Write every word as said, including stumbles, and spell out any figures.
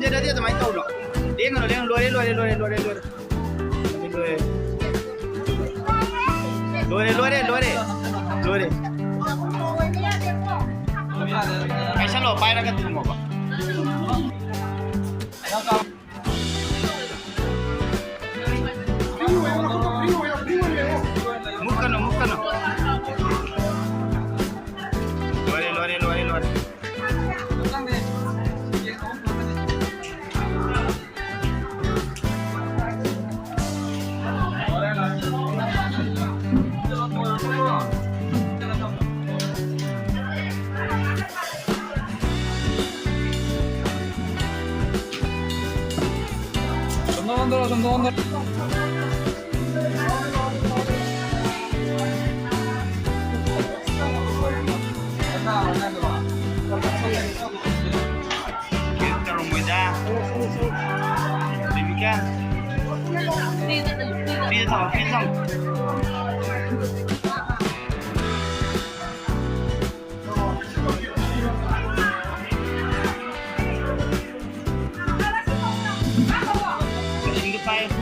ꯁꯤꯗꯗꯤ ꯑꯗꯨꯃꯥꯏꯅ ꯇꯧꯅꯣ꯫ ꯂꯦꯡꯒꯅꯨ, ꯂꯦꯡꯒꯅꯨ꯫ ꯂꯣꯏꯔꯦ, ꯂꯣꯏꯔꯦ, ꯂꯣꯏꯔꯦ, ꯂꯣꯏꯔꯦ, ꯂꯣꯏꯔꯦ꯫ ꯂꯣꯏꯔꯦ, ꯂꯣꯏꯔꯦ, ꯂꯣꯏꯔꯦ, ꯂꯣꯏꯔꯦ꯫ ꯄꯥꯏꯁꯜꯂꯣ, ꯄꯥꯏꯔꯒ ꯊꯝꯃꯣꯕ꯫ ꯃꯨꯛꯀꯅꯨ, ꯃꯨꯛꯀꯅꯨ꯫ ꯂꯣꯏꯔꯦ, ꯂꯣꯏꯔꯦ, ꯂꯣꯏꯔꯦ, ꯂꯣꯏꯔꯦ꯫ ꯀꯩꯝ ꯇꯧꯔꯝꯃꯣꯏꯗ꯫ ꯕꯦꯕꯤꯀꯥ꯫ ꯐ꯭ꯔꯤꯗ ꯊꯝꯃꯣ, ꯐ꯭ꯔꯤꯗ ꯊꯝꯃꯣ꯫ ꯏꯁꯤꯡꯗꯣ ꯄꯥꯏꯌꯨ꯫